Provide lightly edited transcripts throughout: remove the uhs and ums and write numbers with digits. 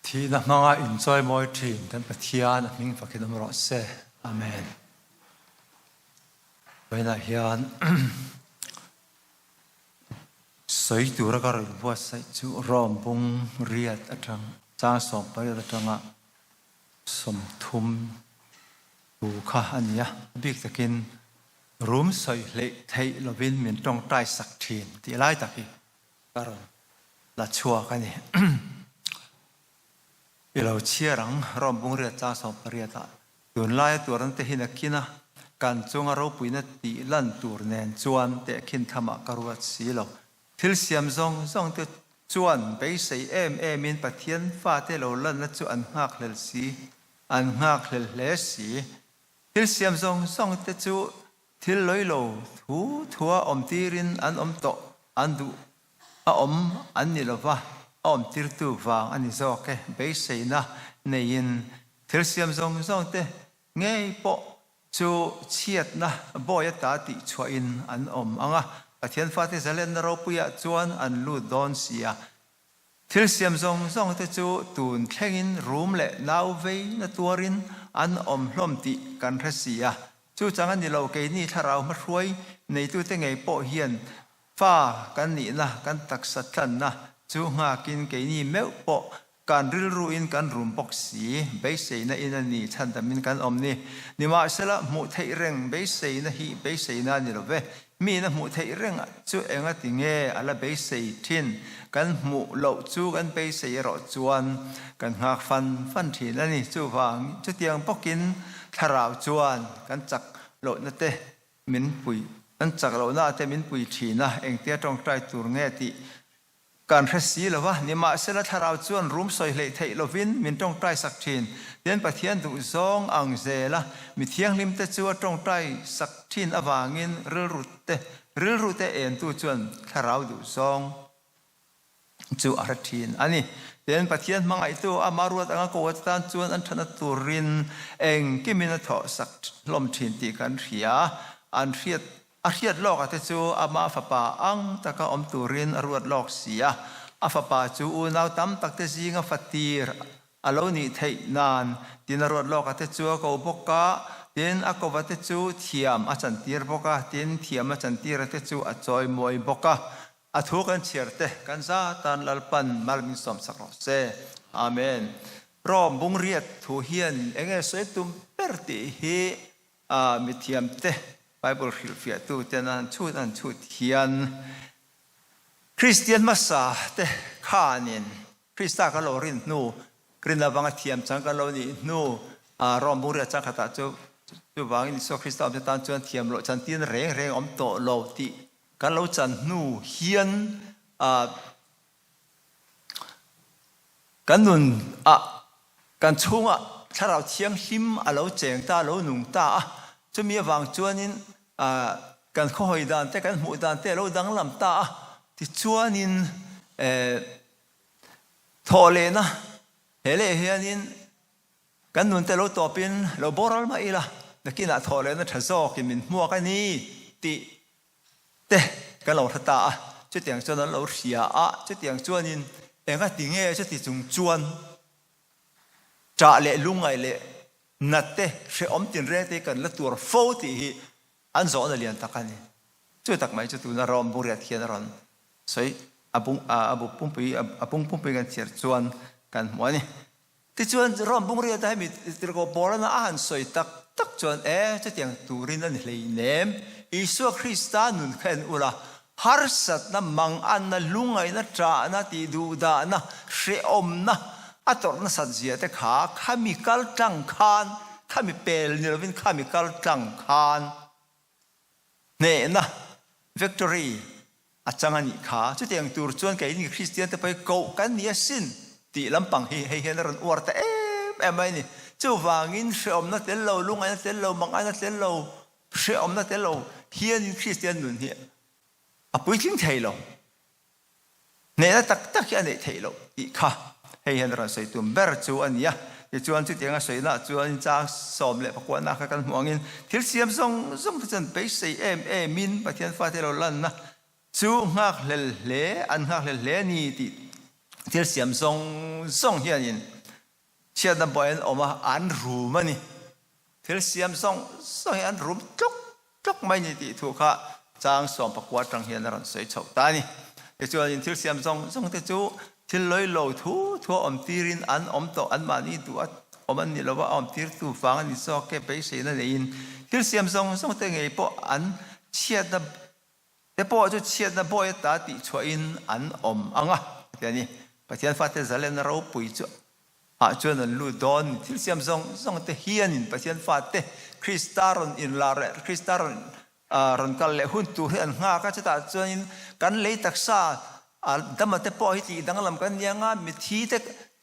Thihna hmanga inchawimawi thin kan Pathian a hming fakin awm rawh se. Amen. Vawiinah hian sawi tura ka rawn buatsaih chu Rome bung riat atang chang 18 atanga 30 thu kha a ni a. A bik takin rum sawi hleih theih lovin min tawngtai sak thin tih lai tak hi ka rawn la chhuak a ni. I lo chhiar ang, Rome bung riat chang 18 ah tunlaia tuarna te hi nakin a, kan chunga ropuina tih lan tur nen chuan tehkhin thamah ka ruat si lo. Thil siam zawng zawng te chuan beisei em em in Pathian fate lo lanna chu an nghakhlel si, an nghakhlel hle si. Thil siam zawng zawng te chu Thil lawilo thu thua awm tirin an awm tawh, an duh a awm an ni lova, a awm tirtu vang a ni zawk e. Beiseina neiin thil siam zawng zawng te ngei pawh chu chhiatna bawi ata tih chhuahin an awm ang a, Pathian fate zalenna ropuiah chuan an lut dawn si a. Thil siam zawng zawng te chu tun thlengin rum leh nau vei na tuarin an awm hlawm tih kan hre si a. Chu chang a ni lo, keini thlarau hmahruai neitute ngei pawh hian fa kan nihna, kan taksa tlanna chu nghakin keini meuh pawh kan rilruin kan rum bawk si. Beiseina in a ni, chhandamin kan awm ni. Nimahsela, hmuh theih reng beiseina hi beiseina a ni lo ve. Miin a hmuh theih reng chu enga ti nge a la beisei thin? Kan hmuh loh chu kan beisei erawh chuan kan nghak fan fan thin a ni. Chuvang chutiang bawkin thlarau chuan kan chak lohna te min pui, kan chak lohna te min pui thin a, engtia tawngtai tur nge tih Kan hre si lo va, nimahsela thlarau chuan rum sawi hleih theih lovin min tawngtai sak thin. Tin, Pathian duhzawng ang zela mi thianghlimte chu a tawngtai sak thin avangin rilrute rilrute entu chuan thlarau duhzawng chu a hre thin a ni. Tin, Pathian hmangaihtu ama ruat anga ko atan chuan an thana turin engkimin a thawh sak hlawm thin tih kan hria. An hriat A hriat lawk a te chu ama fapa ang taka awm turin a ruat lawk si a, a fapa chu unau tam tak te zinga fatir a lo nih theih nan tin a ruat lawk a te chu a ko bawk a, tin a kova te chu thiam a chantir bawk a, tin thiam a chantir a te chu a chawimawi bawk a. A thu kan chhiar te kan za tan Lalpan mal min sawm sak rawh se. Amen. Rome bungriat thu hian enge sawi tum ber tih hi A mithiamte Bible hrilhfiahtuten an chhut an chhut hian Kristian hmasa te khanin Krista kan lo rin hnu, rin avanga thiam chang kan lo nih hnu, Rome bungria chang khatah chu chuvangin Isua Krista awmte tan chuan thiam loh chantin reng reng awm tawh lo tih kan lo chan hnu hian Kan nun ah kan chhungah Thlarau Thianghlim a lo cheng ta, a lo nung ta a, chumi avang chuanin kan khawhawi dan te, kan hmuh dan te a lo danglam ta a, tichuanin thawh lehna he leh hianin kan nun te lo tawpin lo boral mah ila, nakinah thawh lehna tha zawkin min hmuak a ni tih te kan lo hre ta a, chutiang chuan an lo hria a, chutiang chuanin enga ti nge chuti chung chuan ṭah leh lungngaih leh nat te hrehawm tinreng te hi kan la tuar fo tih hi an zawhna lian tak a ni. Chu tak mai chu tuna Rome bungriat hian a rawn sawi a bung a bu pumpui a bung pumpui kan chhiar chuan kan hmu a ni. Tichuan Rome bungriat a hemi tirhkoh Paulana a han sawi tak tak chuan e, chutiang turin a ni hleinem, Isua Krista nun kha en ula, harsatna, manganna, lungaihna, ṭahna, tihduhdahna, hrehawmna a tawrh nasat zia te kha khami kal tlang khan, khami pel ni lovin khami kal tlang khan hnehna, victory, A chang a nih kha. Chutiang tur chuan keini Kristian te pawh hi koh kan ni asin tih lampang hi hei hian a rawn uar ta em em mai a ni. Chuvangin hrehawmna tel lo, lungaihna tel lo, mangaihna tel lo, hrehawmna tel lo hianin Kristian nun hi a puitling thei lo. Hnehna tak tak hi a neih theih loh tih kha hei hian a rawn sawi tum ber chu a ni a. Tichuan chutiang a sawihnah chuan chang 19 kha kan hmuh angin thil siam zawng zawng te chuan beisei em emin Pathian fate lo lanna chu nghakhlel hle an nghakhlel hle a ni tih thil siam zawng zawng hianin. Chhiatna buai an awm a, an rum a ni. Thil siam zawng zawng hi an rum tluk tluk mai ni tih thu kha chang 14 atang hian a rawn sawi chhoh ta a ni. Tichuanin thil siam zawng zawng te chu thil lawi lo thu thu a awm tirin an awm tawh, anmahni duh a awm an ni lo va, a awm tirtu vang a ni zawk e beiseina neiin thil siam zawng zawng te ngei pawh an chhiatna te pawh chu chhiatna bawi ata tih chhuahin an awm ang a, a ti a ni. Pathian fate zalenna ropui chu ah chuan an lut dawn ni. Thil siam zawng zawng te hianin Pathian fate Krista rawn inlar leh Krista rawn rawn kal leh hun tur hi an nghak a, chutah chuanin kan lei taksa dama te pawh hi tih danglam kan ni ang a, mithi te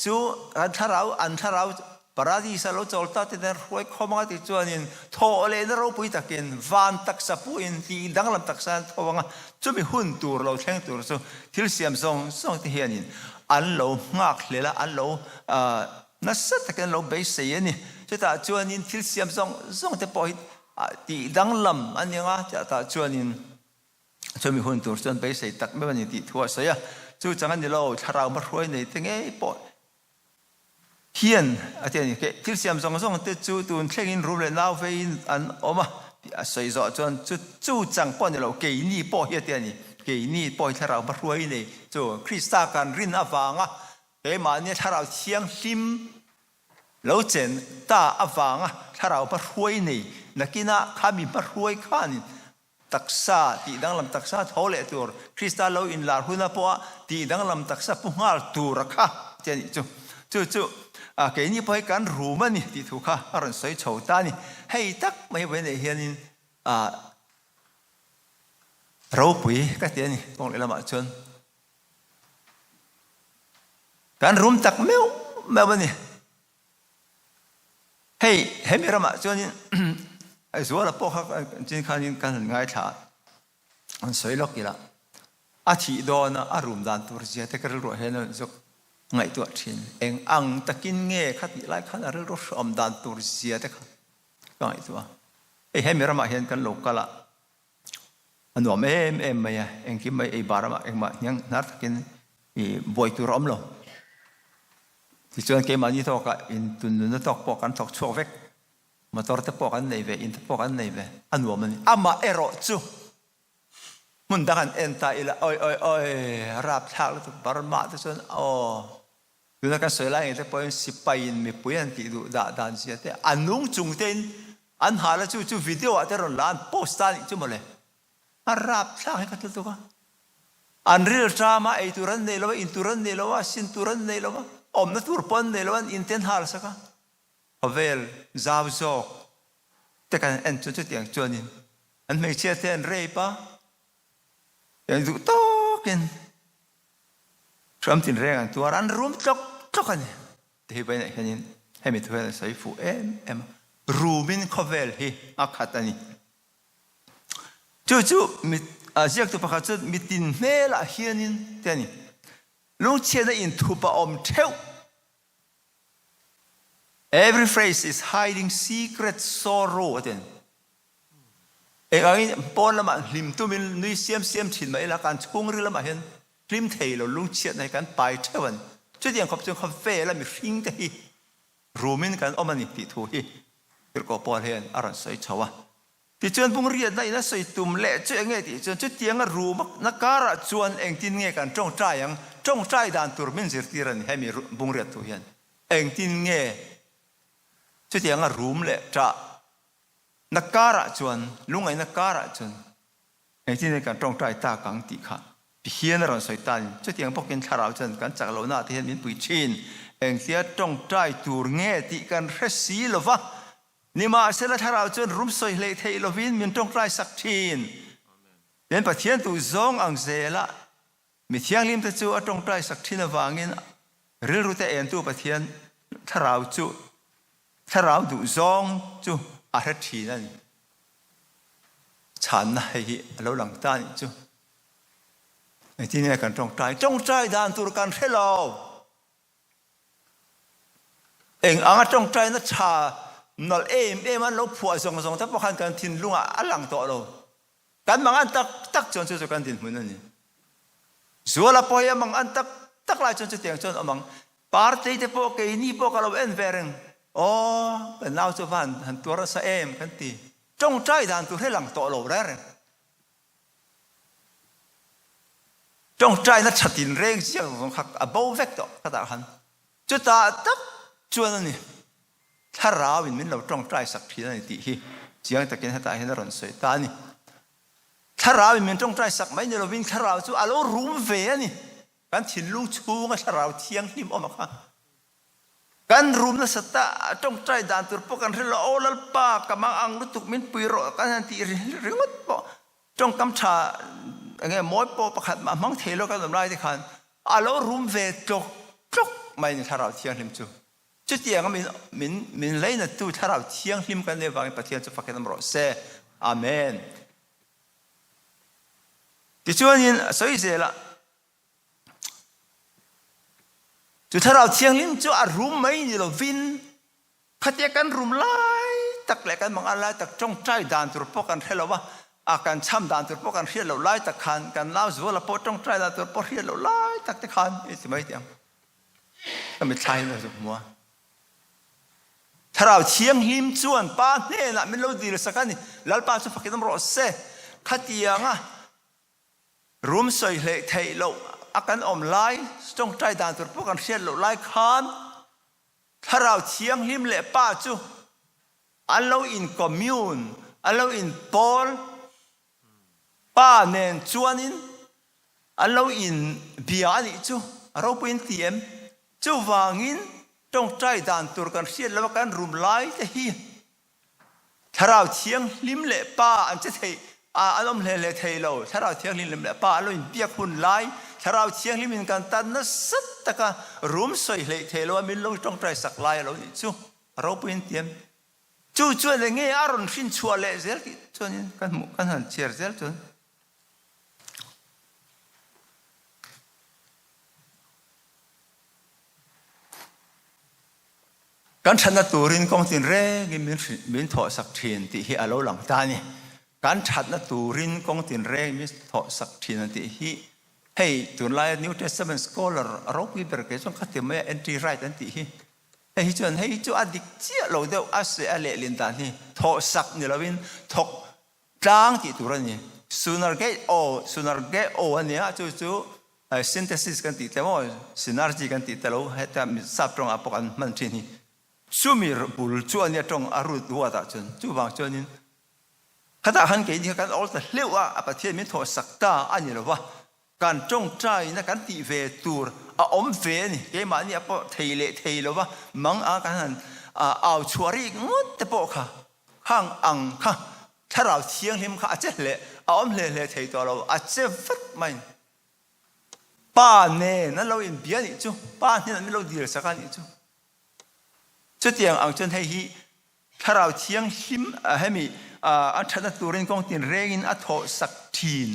chu kan thlarau an thlarau Paradis a lo chawl ta te nen hruai khawm anga tih chuanin thawh lehna ropui takin van taksa puhin tih danglam taksa an tho anga chumi hun tur lo thleng tur chu thil siam zawng zawng te hianin an lo nghak hlel a, an lo nasa takin an lo beisei a ni. Chutah chuanin thil siam zawng zawng te pawh hi tih danglam a ni anga chutah chuanin chumi hun tur chuan beisei tak meuh a ni tih thu a sawi a. Chu chang a ni lo, thlarau hmahruai nei te ngei pawh Hian a ti a ni. Keh thil siam zawng zawng te chu tun thlengin rum leh nau veiin an awm a tih a sawi zawh chuan chu chu chang pawh a ni lo, keini pawh hi a ti a ni. Keini pawh hi thlarau hmahruai nei chu Krista kan rin avanga keimahnia thlarau thianghlim lo chen ta avanga thlarau hmahruai nei nakinah khami hmahruai khanin Taksa, tih danglam taksa tho leh tur, Krista lo inlar huna pawha tih danglam taksa pu nghal tur a kha ti a nih chu. Chu chu keini pawh hi kan rum a ni tih thu kha a rawn sawi chho ta a ni. Hei tak mai vawi neih hianin ropui ka ti a ni kawng lehlamah chuan kan rum tak meuh meuh a ni. Hei hemi ramah chuanin Zuala pawh kha chin khanin kan han ngaithla a, an sawi lawk ila a thih dawn a, a rum dan tur zia te ka rilruah hian a rawn zawk ngaihtuah thin. Eng ang takin nge kha tih lai khan a rilru hrawm dan tur zia te kha ka ngaihtuah a. Hei hemi ramah hian kan lo kal a, a nuam em em mai a, engkim mai ei bar ramah engmah hniang hnar takin i buai tur a awm lo. Tichuan keimahni tawkah intunnunna tawk pawh kan thawk chhuak vek, motor te pawh kan nei ve, in te pawh kan nei ve, a nuam a ni. Amah erawh chu hmun dang an en ta ila, awi awi awi, rapthlak lutuk Burma te chuan aw, tuna kan sawi lai ngei te pawhin sipaiin mipui an tih duh dah dan zia te, a nung chung tein an hal a, chu chu video ah te rawn la an post ta anih chu mawle. A rapthlak hi ka ti tuk a. An rilṭam a, ei tur an nei lo a, in tur an nei lo a, sin tur an nei lo a, awmna tur pawh an nei lo a, an in te an hal sak a. Khawvel zau zawk te kan en chuan chutiang chuanin an hmeichhia te an rape a, eng duh tawkin hram tinreng an tuar a, an rum tlawk tlawk a ni. Ti hi vawiinah hianin hemi thu hian a sawi fuh em em a, rumin khawvel hi a khat a ni. Chu chu ziaktu pakhat chu mitin hmelah hianin te a ni. Lungchhiatna inthup a awm theuh. Every phrase is hiding secret sorrow a ti a ni. Eng angin pawn lamah hlim tumin nui siam siam thin mah ila kan chhungril lamah hian hlim thei lo lungchhiatna hi kan pai theuh a ni. Chutiang khawp chuan khawvela mihringte hi Rumin kan awm a ni tih thu hi Tirhkoh Paul hian a rawn sawi chho a. Tichuan Bungriatna in a sawi tum leh chu eng nge tih chuan chutianga rumna karah chuan engtin nge kan tawngtai ang, tawngtai dan tur min zirtir a ni hemi Bungriat thu hian. Engtin nge chutianga rum leh ṭah na karah chuan, lungaihna karah chuan Engtin nge kan tawngtai tak ang tih kha ti hian a rawn sawi ta a ni. Chutiang bawkin thlarau chuan kan chak lohnaah te hian min pui thin. Engtia tawngtai tur nge tih kan hre si lo va, nimahsela thlarau chuan rum sawi hleih theih lovin min tawngtai sak thin. Tin, Pathian duh zawng ang zelah mi thianghlimte chu a tawngtai sak thin avangin rilrute entu Pathian thlarau chu thlarau duh zawng chu a hre thin a ni. Chhanna hei hi a lo lang ta anih chu. Engtin nge kan tawngtai? Tawngtai dan tur kan hre lo. Eng anga tawngtaina tha nalh em em an lo phuah zawng zawng te pawh khan kan thinlungah a lang tawh lo. Kan mangan tak tak chuan chu chu kan dinhmun a ni. Zuala pawh hi a mangan tak tak lai chuan chutiang chuan awm ang. Partei te pawh keini pawh ka lo en ve reng. Aw, kan nau chu van han tuar nasa em kan ti. Tawngtai dan tur hi lang tawh lo reng reng. Tawngtaina tha tin reng chiang zawng kha a bo vek tawh ka tah khan. Chutah tak chuan a ni, Thlarau in min lo tawngtai sak thin a ni tih hi chiang takin hetah hian a rawn sawi ta a ni. Thlarau in min tawngtai sak mai ni lovin Thlarau chu a lo rum ve a ni. Kan thinlung chhunga Thlarau Thianghlim awm a kha. Kan rum nasa ta, tawngtai dan tur pawh kan hre lo, Aw Lalpa, ka mang ang lutuk min pui rawh kan han tih ringawt pawh tawngkam tha enge mawi pawh pakhat mah hmang thei lo kan awm lai te khan a lo rum ve tlawk tlawk mai ni Thlarau Thianghlim chu. Chutianga min min min leinattu Thlarau Thianghlim kan nih avangin Pathian chu fakin awm rawh se. Amen. Tichuanin a sawi zel a, chu Thlarau Thianghlim chu a rum mai ni lovin khatia kan rum lai tak leh kan mangan lai tak tawngtai dan tur pawh kan hre lo va, a kan cham dan tur pawh kan hriat loh lai tak khan kan nau zuala pawh tawngtai dan tur pawh hriat loh lai tak te khan i ti mai teh ang. Ka mitthla hi a zuk hmu a. Thlarau Thianghlim chuan Pa hnenah min lo dil sak a ni. Lalpa chu fakin awm rawh se. Khatianga rum sawi hleih theih loh a kan awm lai, tawngtai dan tur pawh kan hriat loh lai khan Thlarau Thianghlim leh Pa chu an lo in commune, an lo in pawl. Pa nen chuanin an lo in bia a nih chu a ropui in ti em? Chuvangin tawngtai dan tur kan hriat lova kan rum lai te hi Thlarau Thianghlim leh Pa an che thei a, an awm hle hle thei lo. Thlarau Thianghlim leh Pa an lo in biak hun lai Thlarau Thianghlim in kan tan nasa taka rum sawi hleih thei lo a min lo tawngtai sak lai a lo nih chu a ropui in ti em? Chu chuan eng nge a rawn hrin chhuah leh zel tih chuanin kan hmuh kan han chhiar zel chuan kan thatna turin kawng tin rengin min min thawhsak thin tih hi a lo lang ta a ni. Kan thatna turin kawng tin rengin min thawhsak thin a tih hi hei tunlaia New Testament scholar a ropui ber kei chuan kha ti mai a N.T. Wright an tih hi Hei hi chuan hei chu a dik chiah lo deuh a se a lehlin dan hi thawhsak ni lovin thawk tlang tih tur a ni. Sunergate aw, sunerge aw a nia chu chu synthesis kan tih te maw synergy kan tih te lo heta sap tawngah pawh kan hman thin hi. Chumi bul chu a nia tawng a root word ah chuan chuvang chuanin khatah khan keini kha kan awl ta hleuh a, a Pathian min thawhsak ta a ni lova Kan tawngtaina kan tih ve tur a awm ve a ni. Keimahni a pawh thei leh thei lova mang a kan han au chhuah rik ngawt te pawh kha khang ang kha Thlarau Thianghlim kha a che hle, a awm hle hle thei tawh lo, a che vat mai. Pa nen an lo inbia nih chu, Pa hnenah min lo dil sak a nih chu. Chutiang ang chuan hei hi Thlarau Thianghlim hemi an thatna turin kawng tinrengin a thawh sak thin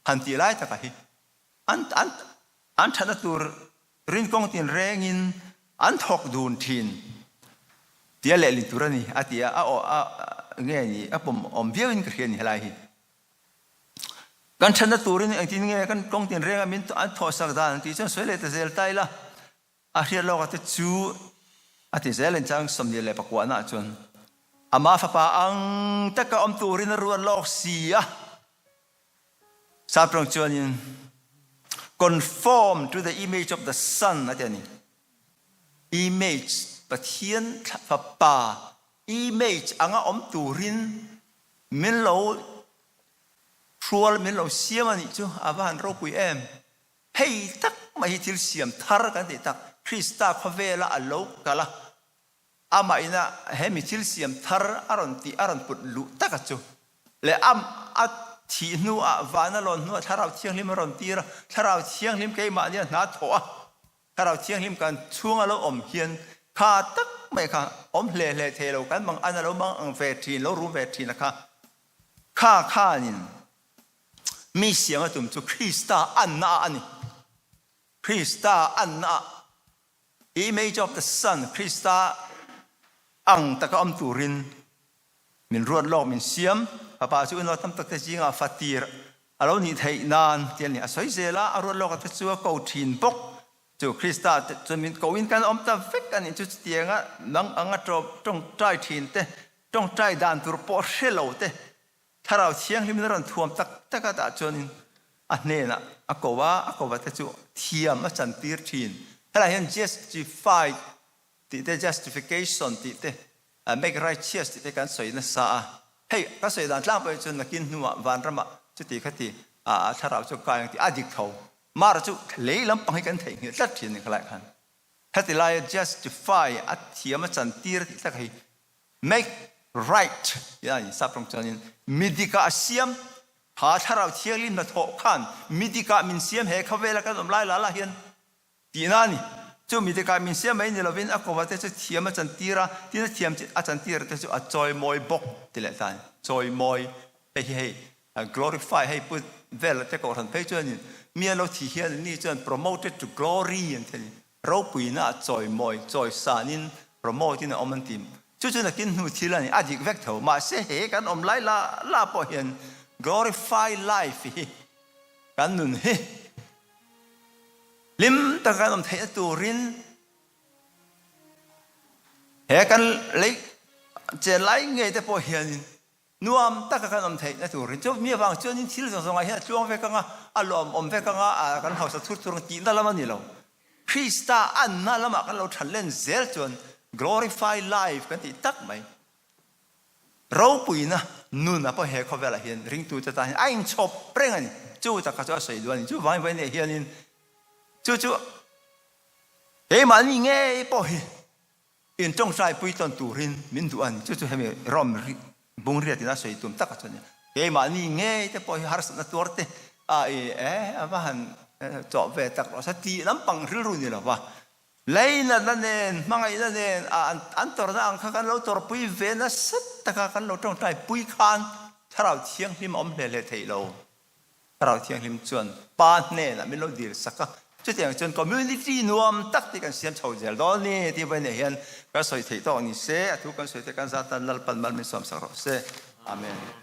han tih lai takah hi an an an thatna tur rin kawng tinrengin an thawk dun thin tia lehlin tur a ni a ti a, a aw a nge ni a pawm awm viau in ka hria ni helai hi. Kan thatna turin engtin nge kan kawng tinrenga min an thawh sak dan an tih chuan sawi leh ta zel ta ila. A hriat lawka te chu a ti zel in chang 29 na chuan ama fapa ang taka awm turin a ruat lawk si a. Saptawng chuanin conform to the image of the son a ti a ni. Image Pathian fapa image anga awm turin min lo hrual min lo siam a nih chu a va han ropui em. Hei tak mai hi thil siam thar kan tih tak, Krista khawvela a lo kal a, amah ina hemi thil siam thar a rawn tih a rawn put luh taka chu leh a a thih hnuah van a lawn hnuah Thlarau Thianghlim a rawn tir a, Thlarau Thianghlim keimahni a hna thawh a, Thlarau Thianghlim kan chhunga lo awm hian kha tak mai kha awm hle hle thei lo kan mang an a lo mang ang ve thin, lo rum ve thin a kha kha khanin Mi siam a tum chu Krista anna ah a ni. Krista anna ah, image of the Son, Krista ang taka awm turin min ruat lawk, min siam. Fapa chu unau tam takte zingah fatir a lo nih theih nan ti a ni. A sawi zel a, a ruat lawk te chu a ko thin bawk. Chu Krista te chuan min ko in kan awm ta vek a nih chu chutianga nang anga tawngtai thin te, tawngtai dan tur pawh hre lo te, Thlarau Thianghlim in a rawn thuam tak tak a tah chuanin a hnenah a ko a, a kova te chu thiam a chantir thin. Helaiah hian justified tih te, justification tih te, make righteous tih te kan sawi nasa a. Hei ka sawi dan tlangpui chuan nakin hnuah vanramah chuti khati a thlarau chu kai ang tih a dik tho. Mara chu lei lampang hi kan theihnghilh tlat thin a ni khalaiah khan. Heti laia justify a thiam a chantir tih tak hi make right tih a ni. Sap rawng chuanin mi dikah a siam, kha thlarau thianghlim hnathawh khan mi dikah min siam he khawvela kan awm lai la lah hian Tihna a ni. Chu mi tikah min siam mai ni lovin a kova te chu thiam a chantir a, tin a thiam a chantir te chu a chawimawi bawk ti leh ta a ni. Chawimawi, hei hi hei glorify hei put vel te kohhran phei chuanin mi a lo thi hian an ni chuan promoted to glory an ti a ni. Ropuina a chawimawi, chawisanin promote in a awm an ti. Chu chu nakin hnu thil a ni, a dik vek tho. Mahse he kan awm lai la la pawh hian glorify life hi kan nun hi Hlim taka kan awm theihna turin he kan lei chen lai ngei te pawh hianin nuam taka kan awm theihna turin chu mi avang chuanin thil zawng zawngah hian a tluang vek anga, a lawmawm vek anga, kan hausa thur thur ang tihna lam a ni lo. Krista anna lamah kan lo than len zel chuan glorify life kan tih tak mai. Ropuina nun a pawh he khawvelah hian ringtute tan hian a inchhawp reng a ni. Chu taka chu a sawi duh a ni. Chuvangin vawiin hianin chu chu keimahni ngei pawh hi intawngtaipui tawn turin min duh a ni. Chu chu hemi Rom bungriatin a sawi tum taka chu a ni. Keimahni ngei te pawh hi harsatna tuar te a i e a va han chawh ve tak rawh se tih lampang rilru ni lova Leinatna nen, hmangaihna nen a an tawrhna ang kha kan lo tawrhpui ve nasa taka kan lo tawngtai pui khan Thlarau Thianghlim a awm hle hle theih lo. Thlarau Thianghlim chuan Pa hnenah min lo dil sak a, chutiang chuan community nuam tak tih kan siam chho zel dawn ni tih vawiinah hian kan sawi theih tawk ni se, a thu kan sawi te kan zat tan Lalpan mal min sawmsak rawh se. Amen.